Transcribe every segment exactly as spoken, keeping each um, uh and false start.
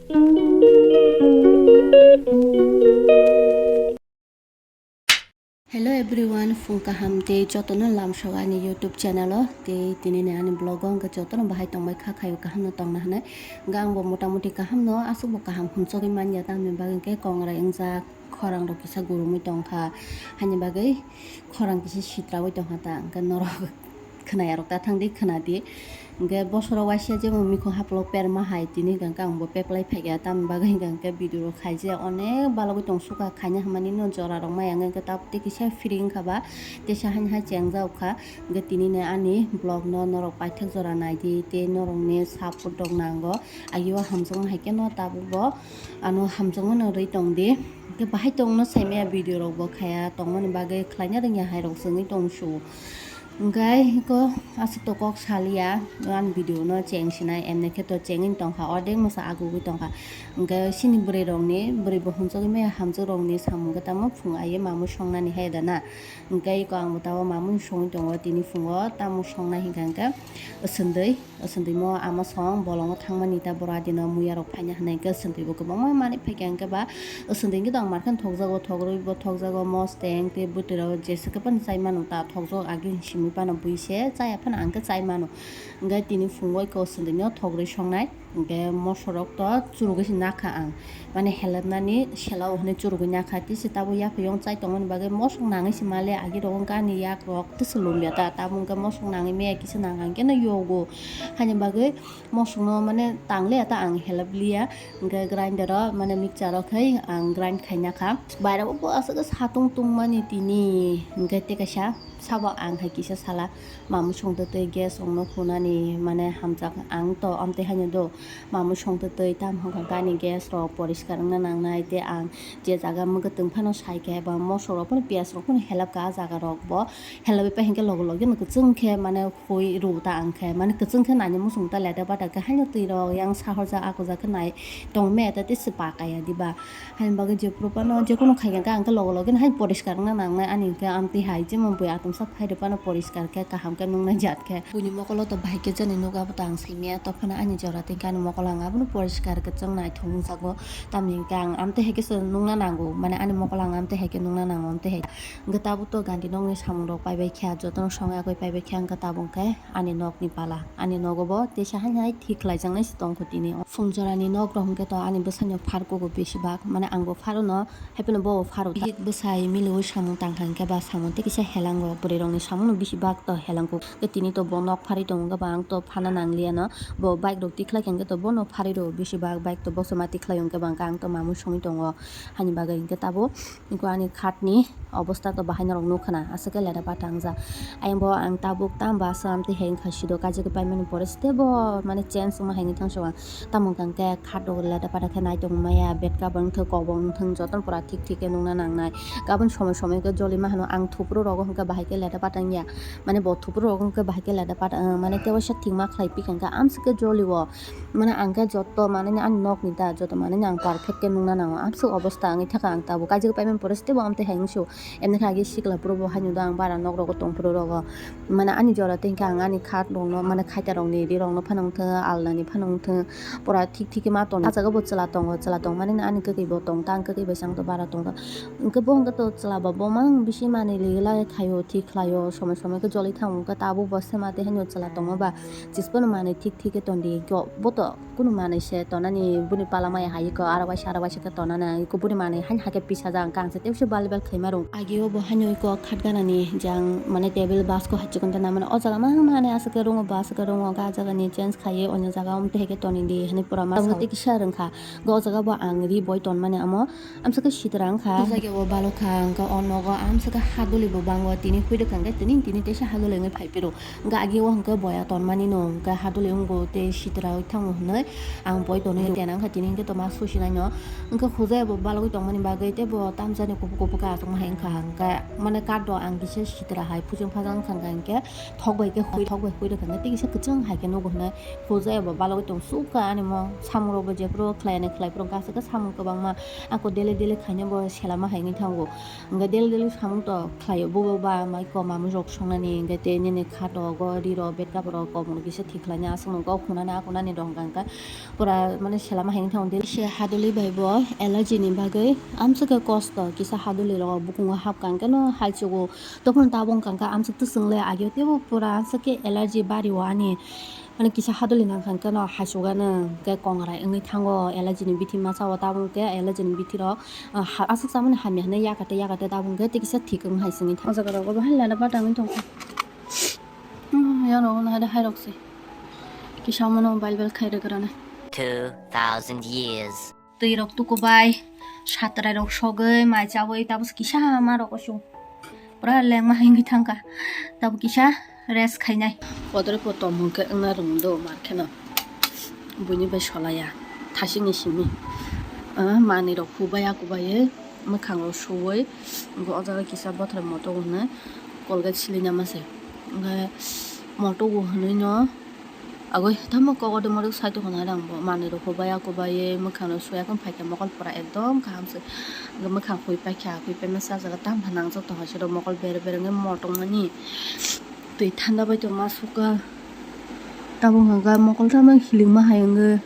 Hello everyone, phung kaham tei jotono lamsok ani YouTube channel o. Tei tini ni ani vlog o hwnkhe jotono bahai tongbai kha, khaio kaham no tongna hwnwi. Hwnkhe ang bo motamuti kaham no, aswk bo kaham hwnchogwi manya, tamni bagwi hwnkhe kongrai wngjak, khorang rok kisa gurumwi tongkha, hani bagwi khorang kisa sitraui tongkha ta, hwnkhe norok khwnaya rok ta thangdi, khwnadi. Hwnkhe bosoro waisa jemon mikhu haplo perma hai, tini hwnkhe ang bo peplai phaikha, tamni bagwi hwnkhe video rok khaijak, onek balogwi tong sukha, khaina hamani no jora rok maya, hwnkhe tabuk tei kisa free wngkha ba, teisa hani hai chengjak kha. Hwnkhe tini no ani vlog no norok paithak jora naidi, tei norok ni support rok nango, agio hamjakma hai kheno tabuk bo ano hamjakma no rwi tongdi. Hwnkhe bahai tongno saimaya video rok bo khaya, tongmani bagwi khlaina rwngya hai rok swngwi tong su. Hwnkhe eko aswk to kok saliya, ani video no cheng sinai, emne khe to chengwi tongkha, ordek no sa agugwi tongkha. Hwnkhe chini bwrwi rokni, bwrwi bo hwnchogwi maya hamjak rokni samung khe tamo phung aye mamwi songnani hai da na. Hwnkhe eko ang bo tamo mamwi songwi tongo, tini phungo tamo songnai hinkha hwnkhe swndwi. Swndwimo ama song bolongo thangmani ta bora dino muya rok phaina hinwi hwnkhe swndwibo kwbangma manwi phaikha, hwnkhe ba swndwi hwnkhe tong markhe thokjago, thogrwibo thokjago, mosteng tei bwtwi rok jesa khe phano chai mano ta thokjak, agini simi phano bui se chaya phano ang khe chai mano. Hwnkhe tini phungo eko swndwino thogrwi songnai, hwnkhe moso rok to churugwi se nakha ang. Mane helepnani sela o hwnwi churugwi nakha, tei se tabuk yaphiyung chai tongmani bagwi mosok nangwi se male, agi rok wngkha ani yak rok tei se lumya ta, tabuk wngkha mosok nangwi maya kisa nang ang khe no yogo, hani bagwi mosok no mane tangliya ta ang helep liya, hwnkhe grinder o mane mixture o khai ang grind khaina kha. Bairok bo aswk satung tungmani tini, hwnkhe tei kaisa sabo ang hai kisa sala. Mamwi songtwi twi gas rokno phunani mane hamjak ang to amtwi haino do. Mamwi songtwi twi tam hwnkha gani gas rok poriskar wngna nangnai tei ang je jaga mwkhwtwng phano sai khe ba mosok rok phano piyaj rok phano helap kha ah jaga rok bo helap pai hinkhe logo logi no kwchwng khe mane hui rw ta ang khe mane kwchwng khe naina muchung ta leda bata khe haino twi rok yang sahorjak akwjak khe nai tong me ta tei se pa kaya diba. Haini bagwi jephuru phano jekhunu khaikha khe ang khe logo logi no hai poriskar wngna nangnai ani hwnkhe amtwi hai jemon bui atomsa phai rw phano poriskar khe kaham khe nuknai jat khe. Buini mokolo to bahai khe jani nuk abo to ang simi ya, to phano ani jora tei ani mokolo ang abono poriskar kwchwng naithok nukjago. Tamni hwnkhe ang amtwi hai khe se nukna nango, mane ani mokolo ang amtwi hai khe nukna nango, amtwi hai. Hwnkhe tabuk to gandhi nokni samung rok paibai kha, jotono songwi agwi paibai kha, hwnkhe tabuk khe ani nokni pala, ani nogo bo teisa hai hai thik khlaijaknai se tongkho tini. Phung jorani nok rok hwnkhe to ani bwsani phar kugo besi bak, mane ang bo pharo no, hai phano bo pharo ta. Bihik bwsai miliui samung tang kha hwnkhe ba samung tei kisa helango, bwrwi rokni samung no besi bak to helango. Tei tini to bo nok pharwi tongo hwnkhe ba ang to phana nangliya no, bo bike rok tikhlai kha hwnkhe to bono pharwi rwo besi bak, bike to boksa ma tikhlai hwnkhe ba ang to mamung songwi tongo, haini bagwi hwnkhe tabuk. Eko ani khatni obosta to bahai norok nukha na, aswk khe leda bata wngjak. Ayang bo ang tabuk tamo ba aswk amtwi hai wngkha sido kaisa khe paimani pore se tebo mane change wngma hai wngwi thangsa o ang. Tamo wngkha khe khat rok leda bata khe nai tong maya, bed cover wngthok, kobong wngthok, jotono pura thik thik khe nukna nangnai. Gabon somoi somoi khe jolima hano ang thupru rogo hwnkhe bahai khe leda bata wngya. Mane bo thupru rogo hwnkhe bahai khe leda bata, mane tei waisa thikma khlai pikha hwnkhe amswk khe joli o. Mane ang khe joto manani ani nokni da, joto manani ang perfect khe nukna nango. Amswk obosta wngwi thangkha ang tabuk. Kaisa khe paimani pore se tebo amtwi hai wngsu. Emni khe agi sikla phuru bo haino da ang bara nok rogo tong phuru rogo. Mane ani jora tei hwnkhe ang ani khat rokno, mane khaita rokni ri rokno phano wngthang, alnani phano wngthang. Pura thik thik khe ma tong. Ah jaga bo chwla tongo, chwla tong mani ani kwtwi bo tong ta, ang kwtwi bai chang to bara tong ta. Hwnkhe bo hwnkhe to chwla ba bo mang bisi manwi li lai khaio, thik khlaio, somoi somoi khe joli thango. Hwnkhe tabuk bo sema tei haino chwla tongma ba. Jispono manwi thik thik khe tondi, bo to kunu manwi se tonani buni pala maya hai eko, aro waisa aro waisa khe tonani eko buni manwi haino hakhe pisa jang kang se tebse bal bal khaima rung. Agio bo haino eko khat ganani jang mane table basko hai chikon tana mane o jaga ma mane aswk khe rungo bo aswk khe rungo ga jagani change khaiwi onyo jaga om tei hai khe tonidi hinwi pura ma sao tei kisa rwngkha. Go jaga bo ang ri boi tonmani amo. Amswk khe sitra wngkha. O jaga bo balokha, hwnkhe o nogo amswk khe haduli bo bango, tini hwidwk hwnkhe tini, tini teisa haduli wngwi phai phiro. Hwnkhe agi o hwnkhe boya tonmani no, hwnkhe haduli wngo tei sitra wng thango hwnwi ang boi tonwi tena wngkha, tini hwnkhe toma susi naino. Hwnkhe hojaya bo balogwi tongmani bagwi tei bo tamjani kubuk kubuk khe achukma hai wngkha, hwnkhe mane kato ang kisa sitra hai puchung phajang wngkha, hwnkhe thok bai khe hui, thok bai hui rwkha, hwnkhe tei kisa kwchwng hai khe nugo hwnwi. Hojaya bo balogwi tong sukha ani mo samung rok bo jephuru khlai ani khlai phuru aswk khe samung kwbangma ako daily daily khaina bo selama hai wngwi thango. Hwnkhe daily daily samung to khlaio bo ba ma. Koma mui rok songnani hingke tei nini kha togo ri rok bed cover rok kok rok kisa thik khlai ni aswk nung kok khunani akunani rok hwnka hwnkhe pura mane selama hai wngthango de. Se haduli bai bo allergy ni bagwi amswk khe kosto kisa haduli rok bukungo hapkha hwnkhe no haichugo tokon tabung hwnkha hwnkhe amswk twi chwng le agyo teibo pura amswk khe allergy bari o ani. Mane kisa haduli nang kha hwnkhe no haichugano hwnkhe kongrai wngwi thango allergy ni bithi masa o tabung khe allergy ni bithi rok, ah, ha-, aswk chamani hamya hinwi yakate yakate tabung khe tei kisa thik wng hai sini thango. O jaga rogo bahai lana bata wngwi tongkha. Hmm, yang rogo nahade hai rok se. Kisa mano bal bal khai rwgrana. Two thousand years. Twi rok tukubai, satrai rok sogwi, mai chawi, tabuk kisa ma rok osu. Pura lengma hingwi thangkha. Tabuk kisa rest khainai. Podre po tom hwnkhe wngna rwng do mar kheno. Buini bai solaya. Thasingni simi. Ah, manwi rok hubai akubaiwi, mwkhang rok suwi. Wngkhe o jaga kisa bothor moto hwnwi Colgate silina mase. Wngkhe moto hwnwi no. Agoi tamo kogodo morok sai tongkha na rang bo manwi rok hubai akubaiwi mwkhang rok suya khe phaikha mokol pura ekdom kaham se mwkhang hui paikha hui paima sa jaga tamo nangjak tongkha sero mokol bere bere wngwi motongmani twi thanda bai tongma sukha tabuk hwnkha mokol tamo hilikma hai wngwi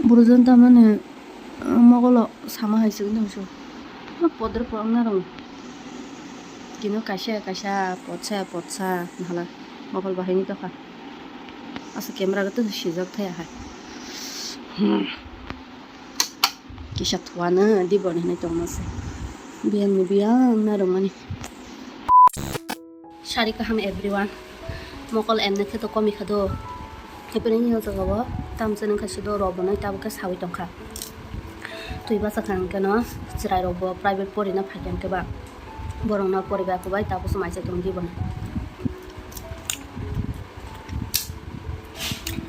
borok jani tamani. Mokolo sama hai se wngtong su. Podre po wngna rwng. Kino kaisa kaisa potsa potsa nahala mokol bahai ni tokha. Asa camera gato sijak thaya hai. Hmm. Kisa thuana di boni hinui tongma se. Biyang ni biyang wngna rwngmani. Sari kaham everyone. Mokol emne khe to komi kha do. Hepeni ni o jaga o tamsa nang kha si do rok bo nai tabuk khe sawi tong kha. Twi basa kha hwnkhe no chwrai rok bo private pori na phai kha hwnkhe ba borok no pori bai kubai tabuk se mai se tong di bo.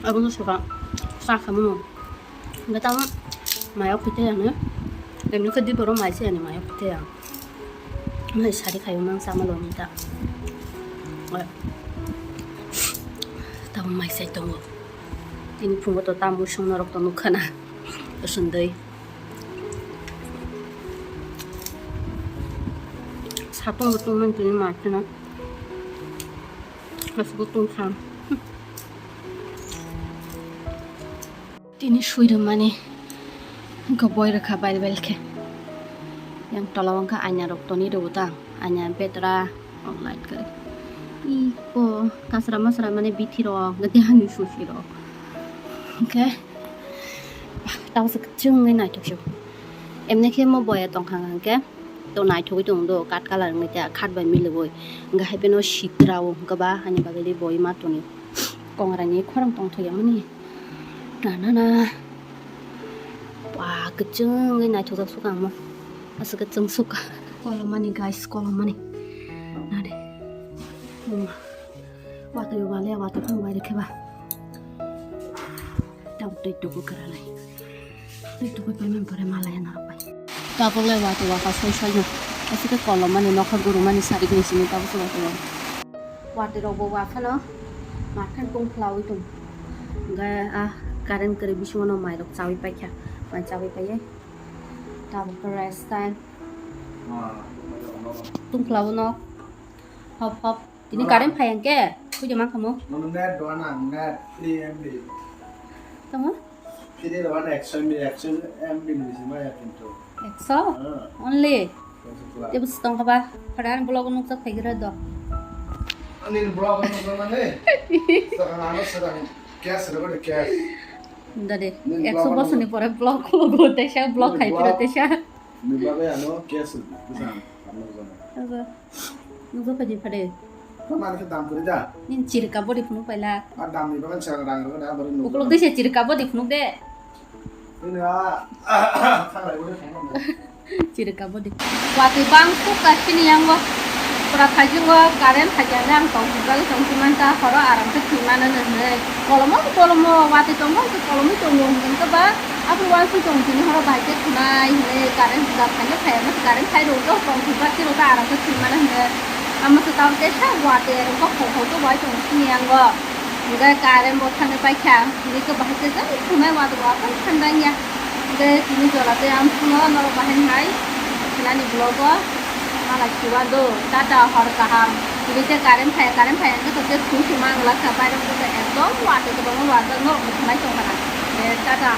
Abo no suka sa kha mano. Hingke tamo mayo khuite ano, emni khe di borok mai se ani mayo khuite ang. Mai sari khayo mang sama loni ta. Tamo mai sai tongo. Tini phungo to tamo songno rok to nukha na. Usundui. Satung butung man tini mai kheno. Asuk butung kha. Tini sui rwmani wngkha boi rwkha bile bile khe. Yang tola o wngkha aina rok toni rwo ta, aina betra rok light kwrwi. Iko kasra masra mane bithi rok, gate hani susi rok. Hwnkhe tabuk se kwchwng wngwi naithok se. Emni khe mo boya tongkha hwnkhe. To naithogwi tongo do, kat kalar wngwi ta, khat bai milogwi. Hwnkhe hai phano sitra o, hwnkhe ba hani bagwi bo ima toni. Kongrani khorang tongthok ya mani. Na, na, na. Ba, kwchwng wngwi naithokjak sukha ang mo. Aswk kwchwng sukha. Kolomani guys, kolomani. Na de. Watwi wale, watwi phang bai rikhe ba. Tabuk twi tubu kwrwlai. Twi tubu paimani pore malaya norok bai. Tabuk le watwi waka soi soi no. Aswk khe kolomani nokha gurumani sarik ni simi tabuk se watwi waka. Watwi rok bo waphano mathang tong phwlawi tong. Hwnkhe ah current kwrwi bisingo no mai rok chawi paikha. Mai chawi paiye. Tabuk khe rest time. Tong phwlawi no. Hop hop. Tini current phai hwnkhe, puja ma khamu. Nono net do na, net three M B. Tamo? Tini do na ekso M B, ekso M B ni bisi maya kintu. Ekso? Ah. Only? Ekso plus. Tebo se tongkha ba, pharan vlog nukjak phaigra do. Ani vlog nukjak mane? Sakang ano sakang cash re bade cash. Dade, nini ekso vlog bosoni pore vlog khulgo, tesa vlog khai pira tesa. Ni bagwi ano cash bwsang hamno jana. Nukjak phai di phade. Tamani khe dam kwrwi da? Nini chirka body phunuk paila. A dam ni bagwi chwng rang rwgwi da, aboni nukjak. Ukulok dise chirka body phunuk de. Nini a, thanglai body phunuk. Chirka body. Watwi bang suk ka chini yango. Pura phaisingo current phaikya le ang tong sijak tong simanta horo aram khe thwi mano hinwi. Kolomo kolomo watwi tongo kolomi tongo hinwi khe ba. Abo uansuk tong tini horo bahai khe thwnai hinwi current jat thangkhe phaiya masa current phai rwgo tong thwngkha tiro ta aram khe thwimano hinwi. Amasa tamo khe sa watwi rwgo hok hok khe bai tong sini yango. Hwnkhe current bo thangwi paikha hwnkhe khe bahai khe jani thwngnai watwi bo aphano thangdang ya. Hwnkhe tini jola tei amsukno norok bahai hai khenani vlog o ma Lachiwando, tata, hor kaham. Tini je current phaya, current phaya wngkha to je sui sui mang lasa, bairok to ekdom watwi kwbangma watwi no bwtharnai tongkha na. De tata.